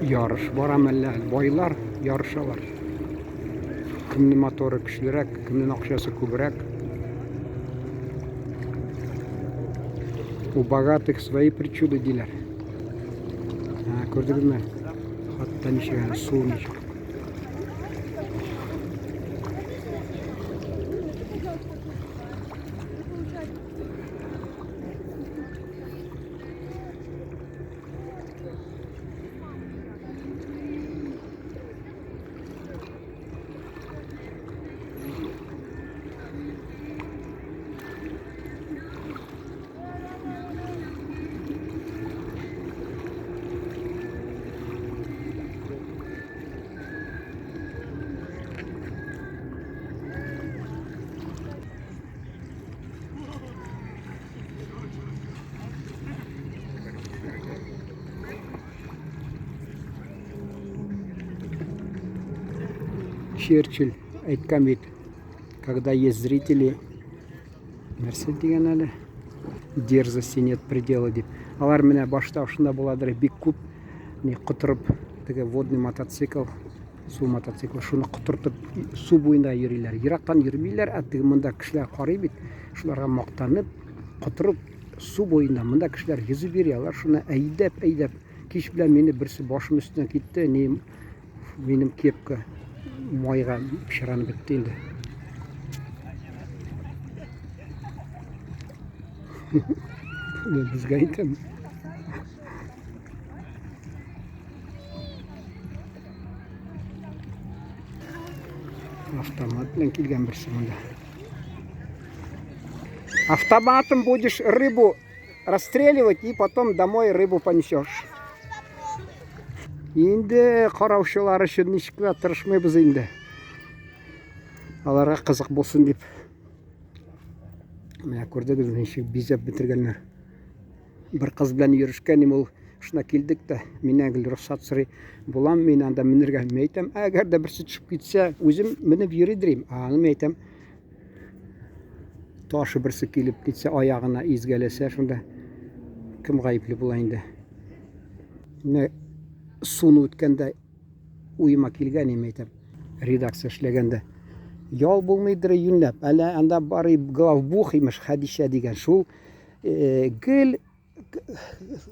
Ярыш бара мәллә, байлар ярышалар. Кемнең моторы көчлерәк, кемнең акчасы күбрәк. У богатых свои причуды диләр. Күрдегезме? Хатта ничек, су ничек. Черчилль әйткән бит, когда есть зрители, нәрсә дигән әле? Дерзости нет предела дип. Алар менә башта шунда буладыр, бик күп ни котырып, теге водный мотоцикл, су мотоциклы, шуны котыртып су буенда йөриләр. Ерактан йөрмиләр, ә теге монда кешеләр карый бит, шуларга мактанып, котырып су буенда монда кешеләр йөзеп йөри, алар шуны әйдәп, әйдәп. Кич белән мине берсе башым өстенә китте, ни минем кепка майга пычранып бетте инде. Безгә әйтәм. Автомат белән килгән берсе монда. Автоматом будешь рыбу расстреливать и потом домой рыбу понесешь. Инде караучылар өчен ничек тә тырышмыйбыз инде. Аларга кызык булсын дип. Менә күрдегез, ничек бизәп бетергәннәр. Бер кыз белән йөрешкән идем, ул шуна килдек тә, миннән гел рөхсәт сорый. Булам мин анда менергә. Мин әйтәм, әгәр дә берсе төшеп китсә, үзем менеп йөридерим. Ә аны мин әйтәм, ташы берсе килеп китсә, аягына изгәләсә, шунда кем гаепле була инде? Менә суны үткәндә уема килгән им әйтәм. Редакция эшләгәндә. Ял булмыйдыр юньләп. Әле анда бары главбух имеш Хәдичә дигән шул гел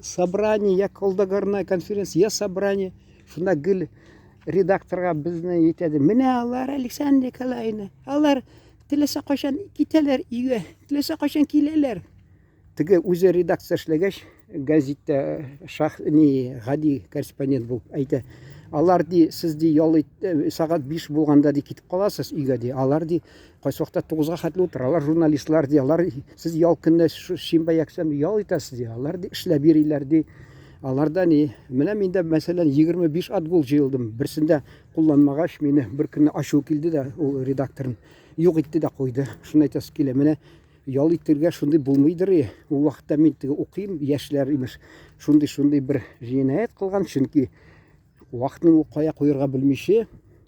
собрание, я колдогорная конференция, я собрание. Шунда гел редакторга безне әйтәде. Менә алар Александр Николаевна, алар теләсә кайчан китәләр өйгә, теләсә кайчан киләләр. Теге үзе редакция эшләгәч, гәзиттә шах ни гади корреспондент булып әйтә. Алар ди, сез ди ял ит, сәгать 5 булганда ди китеп каласыз өйгә ди. Алар ди кайсы вакытта 9-га хәтле утыралар, журналистлар ди. Алар сез ял көнне шимбә якшәмбе ял итәсез ди. Алар ди эшләп йөриләр ди. Аларда ни, менә мин дә мәсәлән 25 отгул җыелдым. Берсендә кулланмагач, мине бер көнне ачу килде дә ул редакторын юк итте дә куйды. Шуны әйтәсе килә. Менә ял итәргә шундый булмыйдыр. Ул вакытта мин теге укыйм, яшьләр имеш, шундый-шундый бер җинаять кылган, чөнки вакытны ул кая куярга белмичә,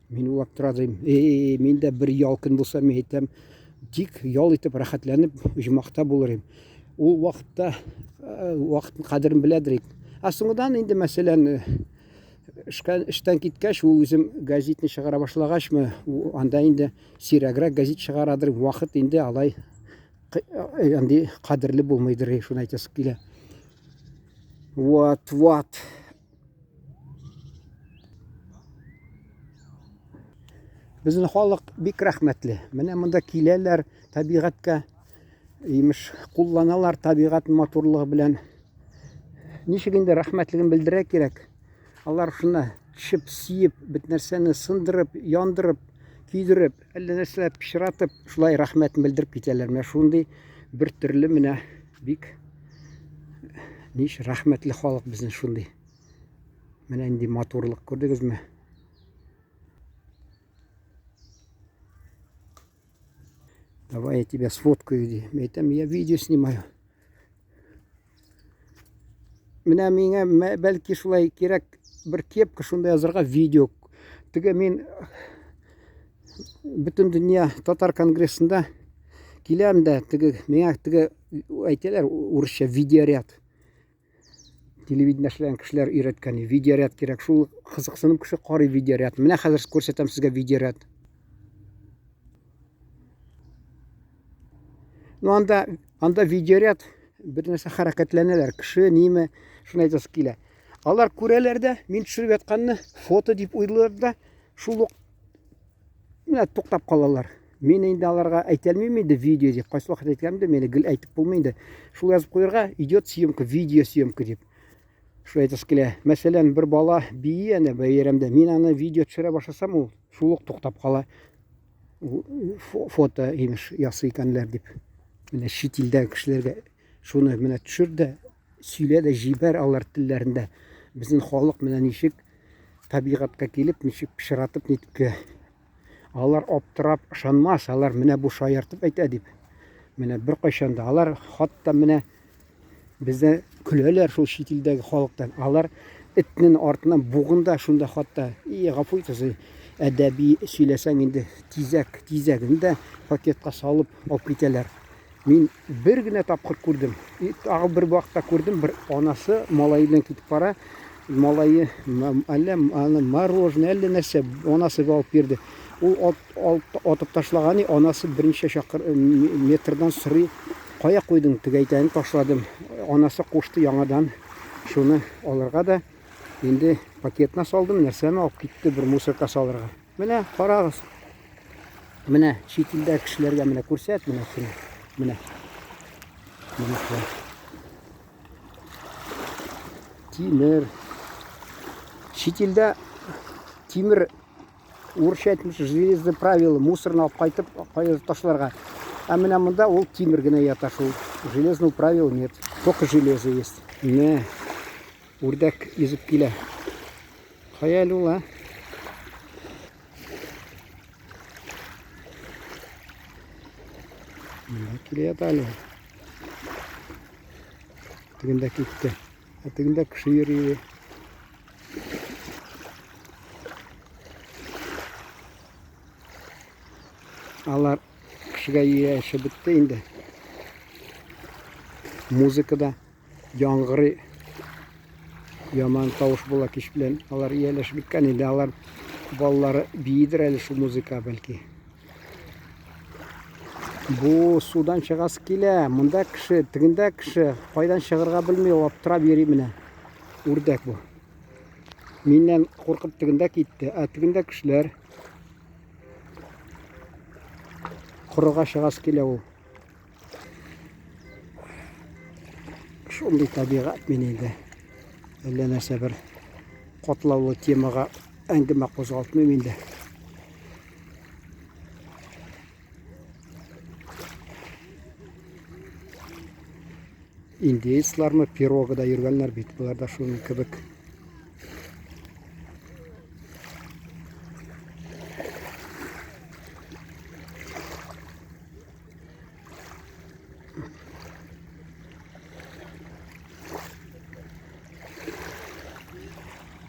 мин уйлап тора дим. Эй, мин дә бер ял көн булса, мин әйтәм, тик ял итеп, рәхәтләнеп оҗмахта булыр идем. Ул вакытта вакытның кадерен беләдер идек. Ә соңыннан инде, мәсәлән, эштән киткәч, ул үзем газетны чыгара башлагачмы, анда инде сирәгрәк гәзит чыгарадыр, вакыт инде алай андый кадерле булмыйдыр, шуны әйтәсе килә. Вот, вот. Безнең халык бик рәхмәтле. Менә монда киләләр табигатькә, имеш, кулланалар табигать матурлыгы белән. Ничек инде рәхмәтлеген белдерә кирәк. Алар шуны төшеп, сиеп, бөтен нәрсәне сындырып, яндырып, көйдереп, әллә нәрсәләр пычратып, шулай рәхмәтен белдереп китәләр. Менә шундый бер төрле менә бик нич рәхмәтле халык безнең шундый. Менә нинди матурлык күрдегезме? Давай я тебя сфоткаю, ди. Мин әйтәм, я видео снимаю. Менә миңа бәлки шулай кирәк бер кепка шунда язарга видео. Теге мин бөтен дөнья татар конгрессында киләм дә теге миңа теге әйтәләр урысча видеоряд. Телевидение эшләгән кешеләр өйрәткән видеоряд кирәк. Шул кызыксынып кеше карый видеоряд. Менә хәзер күрсәтәм сезгә видеоряд. Ну анда анда видеоряд бер нәрсә хәрәкәтләнәләр. Кеше ниме, шуны әйтәсе килә. Алар күрәләр дә, мин төшереп ятканны фото дип уйлыйлар да, шул ук менә туктап калалар. Мин инде аларга әйтә алмыйм инде видео дип. Кайсы вакыт әйткән инде, мине гел әйтеп булмый инде. Шул язып куярга, идет съемка, видеосъемка дип. Шул әйтәсе килә. Мәсәлән, бер бала бии әнә бәйрәмдә. Мин аны видео төшерә башласам, ул шул ук туктап кала. Фото имеш ясый икәнләр дип. Менә чит илдәге кешеләргә шуны менә төшер дә, сөйлә дә җибәр алар телләрендә. Безнең халык менә ничек табигатькә килеп, ничек пычратып нитеп Алар аптырап ышанмас, алар менә бу шаяртып әйтә дип. Менә беркайчан да алар хатта менә бездә көләләр шул чит илдәге халыктан. Алар этнең артыннан бугында шунда хатта, и гафу итегез, әдәби сөйләсәң инде тизәк, тизәген дә пакетка салып алып китәләр. Мин бер генә тапкыр күрдем. И, тагы бер вакытта күрдем, бер анасы малае белән китеп бара. Малае әллә аны мороженое, әллә нәрсә анасы алып бирде. Ул от, от, атып ташлаган, и анасы берничә чакыр метрдан сорый, кая куйдың? Теге әйтә, ташладым. Анасы кушты яңадан шуны алырга да. Инде пакетына салдым, нәрсәне алып китте бер мусорка салырга. Менә карагыз. Менә чит илдә кешеләргә менә күрсәт, менә шуны. Менә. Менә шулай. Тимер. Чит илдә тимер урысча әйтмеш железное правило мусорны алып кайтып кая ташларга. Ә менә монда ул тимер генә ята шул. Железного правила нет. Только железо есть. Менә үрдәк йөзеп килә. Кая әле ул, а? Монда килә ята әле. Тегендә китте. Ә тегендә кеше йөри. Алар кешегә ияләшеп бетте инде. Музыкада яңгырый яман тавыш була кич белән. Алар ияләшеп беткән инде. Алар балалары биидер әле шул музыка бәлки. Бу судан чыгасы килә. Монда кеше, тегендә кеше. Кайдан чыгарга белми, ул аптырап йөри менә. Үрдәк бу. Миннән куркып тегендә китте. Ә тегендә кешеләр. Корыга чыгасы килә ул. Шундый табигать мин инде. Әллә нәрсә бер катлаулы темага әңгәмә кузгалтмыйм инде. Индеецлармы пирогада йөргәннәр бит, болар да шуның кебек.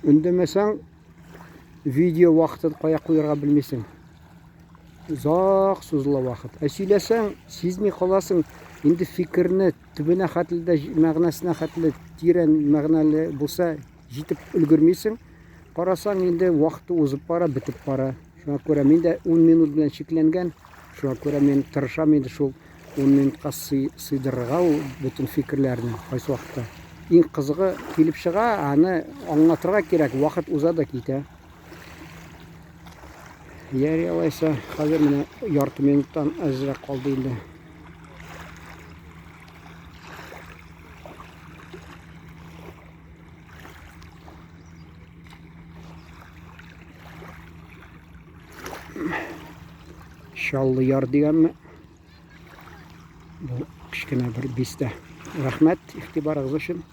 Үндәмәсәң, видео вакытын кая куярга белмисең. Озак сузыла вакыт. Ә сөйләсәң, сизми каласың, инде фикерне төбенә хәтле дә, мәгънәсенә хәтле тирән мәгънәле булса, җитеп өлгермисең. Карасаң, инде вакыты узып бара, бетеп бара. Шуңа күрә мин дә 10 минут белән чикләнгән. Шуңа күрә мин тырышам инде шул 10 минутка сыйдырырга ул бөтен фикерләрне кайсы вакытта. Иң кызыгы килеп чыга, аны аңлатырга кирәк, вакыт уза да китә. Ярый алайса, хәзер менә ярты минуттан әзрәк калды инде. Чаллы яр дигәнме? Бу кечкенә бер бистә. Рәхмәт игътибарыгыз өчен.